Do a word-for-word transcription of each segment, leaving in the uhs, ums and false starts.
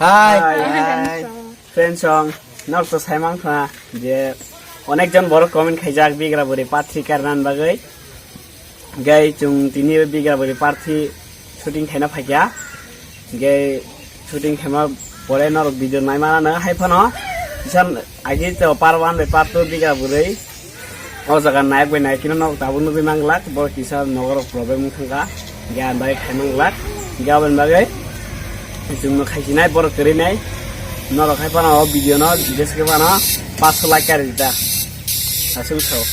Hi. Hi, hi. Friends song, norok to saimang khna je onek jon borok comment khaijak bigra bwrwi part three karnan bagwi. Gai chwng tini bigra bwrwi part three shooting khaina phaikha. Gai shooting khaima pore norok video naimana no hai phano. Isan agi to part one bai part two bigra bwrwi. O jaga nayak bai nayak kino nok tabuk nugwi manglak, borok kisa nogo rok problem wng thangkha, hingke ang bagwi khai manglak, hingke aboni bagwi chwngno khaisinai borok kwrwinai, norok hai phano o video no, video se phano paanch sho like kari rita, aswk sao.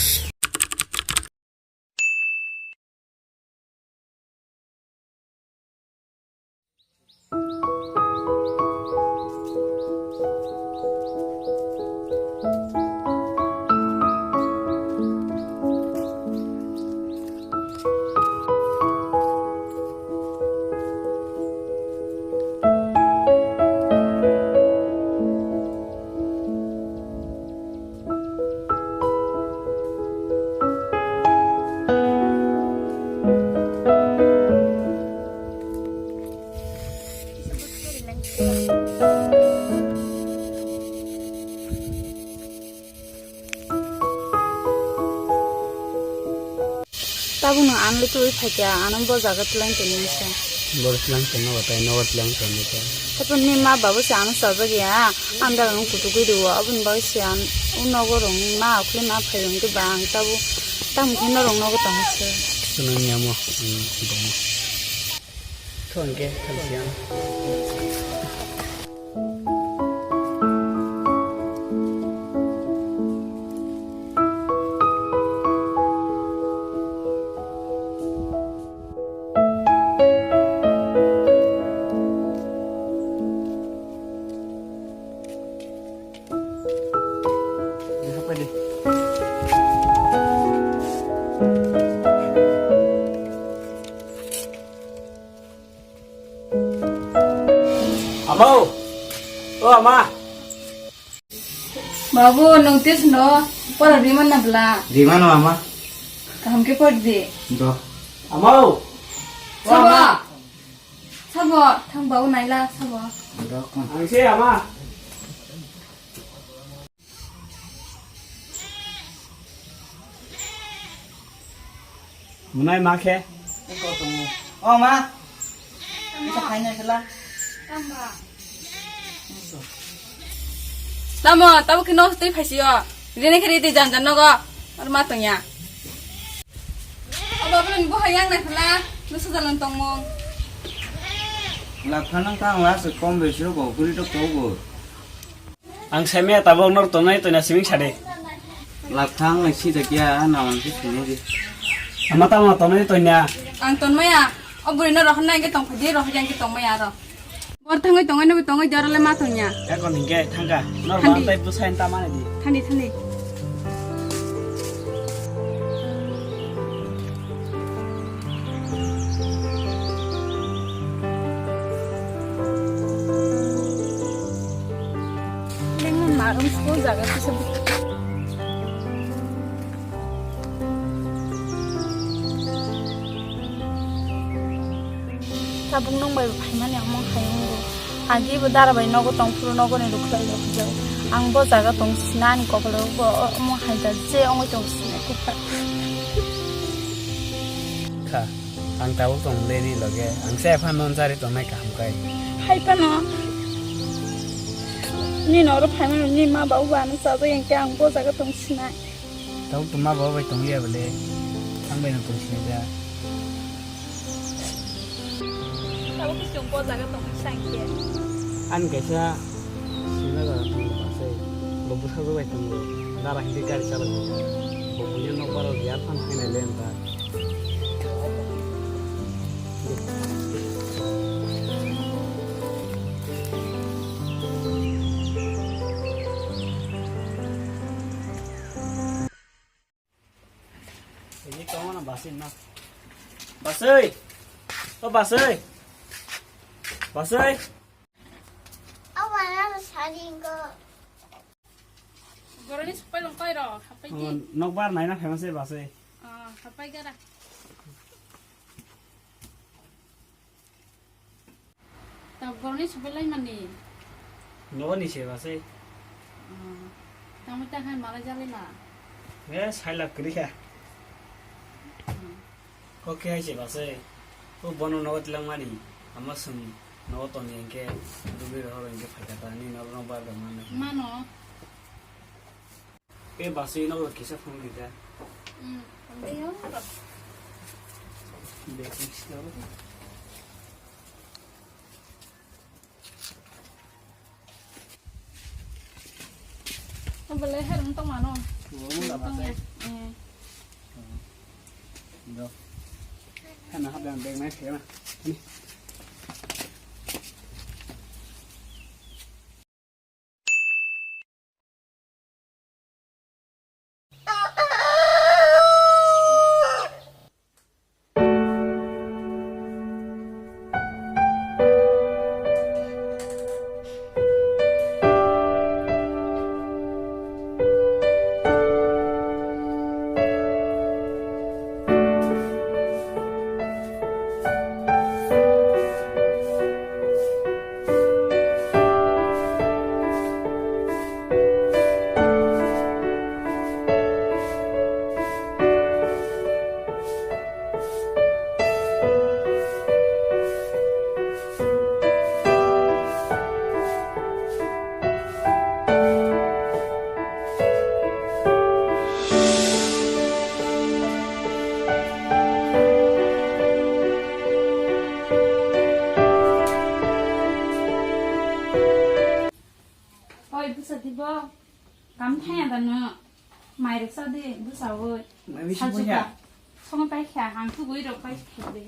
Tabukno ano twi phaikha, ano bo jaga twlang tongmani sa. Bo twlang tongma batai, nogo twlang tongma batai. Haikhe ni ma babo se ano chajak ya, ang dalano kutukwi rwo, aboni bagwi se ang o nogo rwngni ma akhulni ma phairwngkhe ba ang tabuk tamo khe norok nogo tongma se. Chwng ni amo, hmm, tongma. Thon khe thalsiya. Amo! O ama! Babu, nwng tei sino pora rimana bla? Rimano ama. Kaham khe pori di. Do. Amo! O ama! Sabo, thang babu naila sabo. Do kon. Ang se ama. Munai ma khe? Eko tongo. O ma. Isa khaina khala. Tamo, tamo khe no tei phaisio. Rene khe ridi jan jan nogo. Ar ma tongya. O babu ni bo hayang na khala. No sajalan tongmo. Lakha nang tang la se kom besi rok kuri tok togo. Ang saimaya tabuk nor tongnai toina siming sade. Lakha ang lai sijak ya, na ang khe sini di. Ama tamo tongnai toina. Ang tonmaya, o bwrwi no rohor nai khe tong phadi, rohor yang khe tongmaya aro. Bor thangwi tongwi nugwi tongwi di aro le ma tongya. Ekon hingke thangka, nor Thandi. Bantai bwsain ta mani di. Thandi, thandi. Lengmon marum school jaga kisa. Tabuk nwng bai bo phaimani omo hai wngo. Agi bo dara bai nogo tong phuru nogo ni rwkhlai rok jao. Ang bo jaga tong sina ani kopolo bo omo hai da je ongoi tong sina kukha. Kha, ang tabuk tong le ni loge. Ang se phan non jari tong nai kaham kai. Hai phano. Ni noro phaimani ni ma babu ba ano chajak yang khe ang bo jaga tong sinai. Tabuk tong ma babu bai tong liya bole. Ang bai no tong sinai da. Tabuk khe chwng bo jaga tongwi sa hinkhe. Ani kaisa sima jaga tongo basai. Bo bwsajwk bai tongo. Dara hinkhe gari chalaio. Bo buino nokbar o biya phano khainai le wngkha. Ini kau mana basin na? Basai! O Basai! Basai! Awana saringo. Goroni supai long kai ro, hapai di. Nokbar naina famous e Basai. Ah, hapai gara. Tabuk borokni supai lai mani. Nogo ni se basai. Hmm. Tamo ta khan malai jali ma. Eh, sailak kri kha. Hmm. Kok khe hai se basai. O bono nogo tilang mani. Ama sung nogo toni engke dubi rohor engke phaikha ta ni nogo no bar da mano. Mano. E basai nogo kisa phone di ta. Hmm. Ambe yo. Bek ni sila. Belai herang tong mano. Tong ya. Eh. Do. Hana hap yang bag nai kena. Oi, bwsa di bo. Kam thaya da no. Mai rok sa di, bwsa oi. Mai bisi buya. Song pai kha, ang thugui rok pai kha de.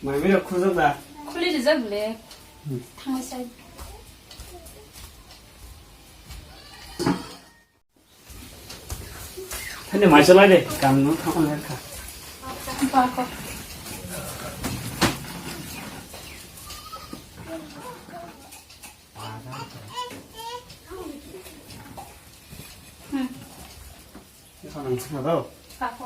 Mai bini khujak da? Khuli rijak le. Hmm. Thanglai sai. Thani mai chalai de, kam no thang le kha. Ba ko. Hmm. Ni khana thang do. Ba ko.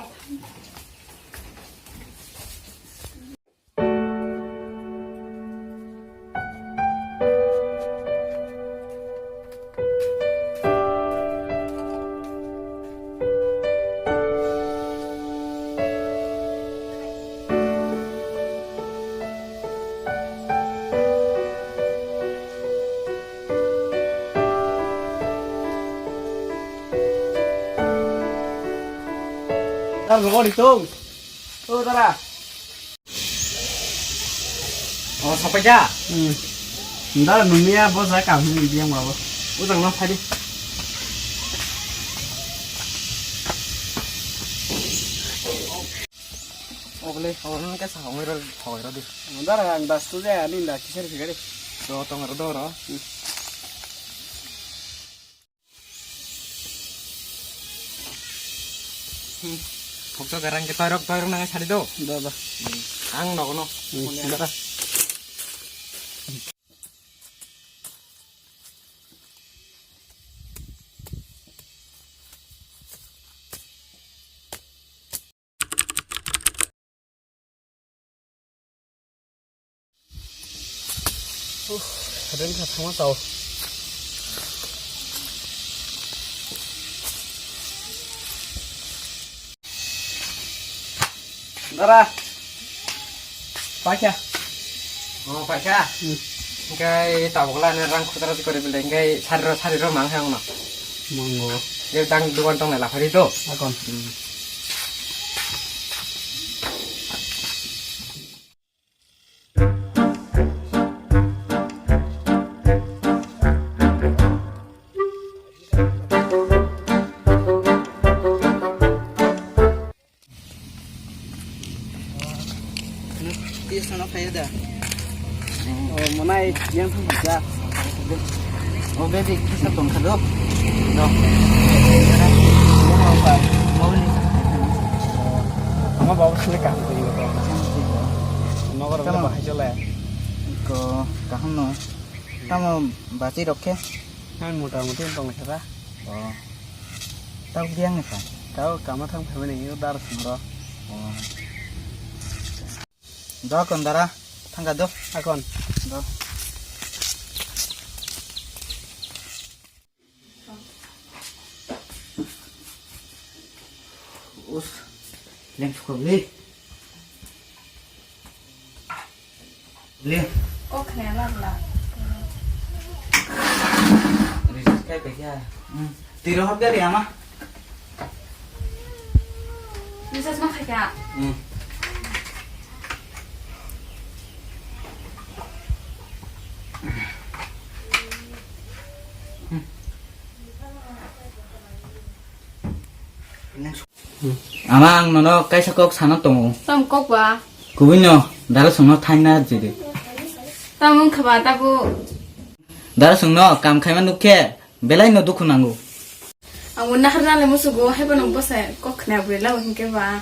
Dara, rogo ritung. O dara. O, sapai ja? Hmm. Dara, nungya bo ja kam hini biang babo. Ujang no phadi. Ogle, ogle ke sa hongoi ro, hongoi ro di. Dara, ang das tu ja, ani da kisar phigari. Do tong ro do ro. Hmm. Hmm. Phokto garang ke toirok, toirok nangai sari do. Do, do. Hmm. Ang nogo no. Hmm. Dara. Ren kha thangma chao. Dara. Paikha. Oh, paikha. Hmm. Engkai tabukla ne rang khutara kori bele engkai sariro sariro mang hang no. Mango. Ye dang dukan tong ne la phari do. Akon. Hmm. Tis no kaya da. Oh, manai yang thang ja. O baby, kisa tong kha do. Do. Mobile ni. Ama babu sini kaham twi ko. Nogo rok bahai chole. Ko kaham no. Tamo bachi rok khe? Ang mota moti tong kha da. O. Tau biang ni kha. Tau kama thang phaimani yo dar sumro. O. Do kon dara, thangka do. Akon. Do. Us, lem sukok le. Le. Kok khna lak la. Recharge kai pe kya? Hmm. Tiro hap gari ama. Recharge ma khai kya? Hmm. Ama, ang nono kaisa kok sana tongo. Tam kok ba? Kubui no, dara songno thaina jide. Tam wng kha ba tabu. Dara songno kam khaima nukhe, belai no dukhu nango. Ang bo nahar nale musugo, hai bono bwsa kok khna bwrwi labo hinkhe ba.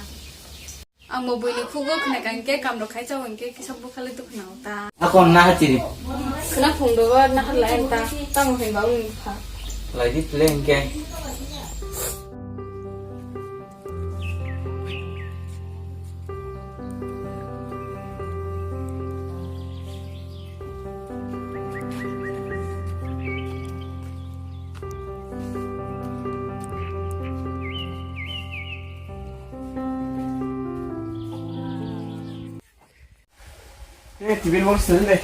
Ang bo buini khugo khna ka hinkhe, kam rok khai chao hinkhe, kisa bwkhali dukhu nango ta. Akon nahar chiri. Khna phung dogo nahar lai ta, tamo hai ba wng kha. Lai di ple hinkhe. Eh, tibil box sini deh.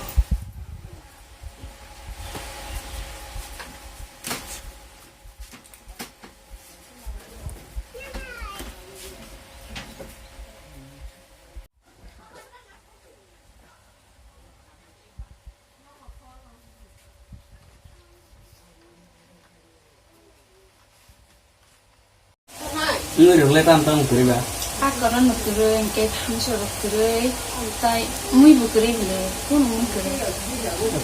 Nwng rwgwlai tamo tamo kwrwi ba? Hakoro no kwrwi, hwnkhe thamso rok kwrwi, tai mui bo kwrwi hwnwi, kunu mui kwrwi.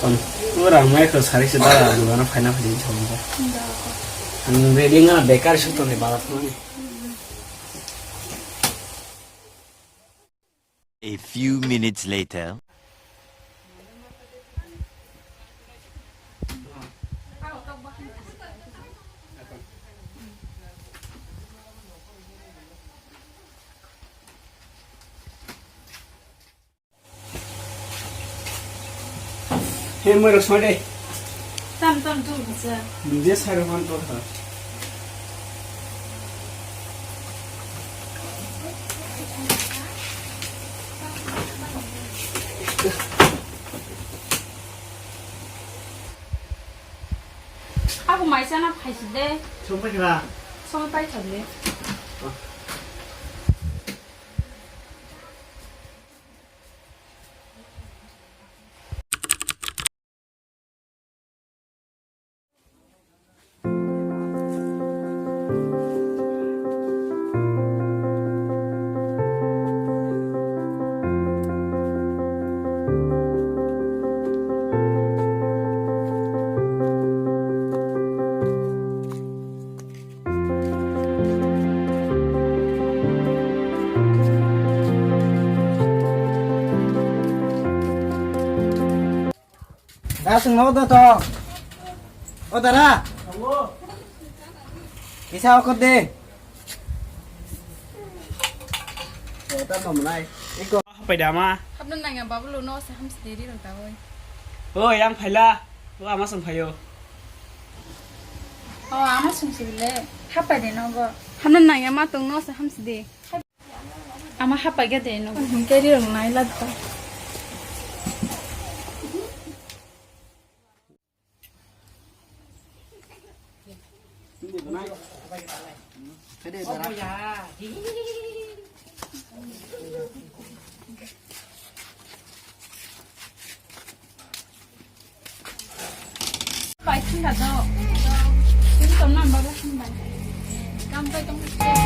Tong, nwng rang mai kho sari se dara dugano phaina phai thong ba. Ang ready nga bekar sutoni bala thoni. A few minutes later. He, moi rok soi de. Tam, tam, tum, sa. Nje sai rok man to tha. Abo mai chana phaisi de. Song pai kha. Song pai kha de. Dara songno do to. O dara. Kisa okot de. O ta nom nai. Iko. Hapai dama. Habna nangya babu lo no se hamsi deri rang ta oi. O yang phaila. O ama song phayo. O ama song si bile. Hapai de no go. Habna nangya ma tong no se hamsi de. Ama hapai ga de no. Keri rang nai la ta.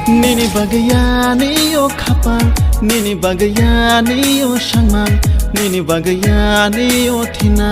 Nini bagwi ani o khapal, nini bagwi ani o sangma, nini bagwi ani o thina.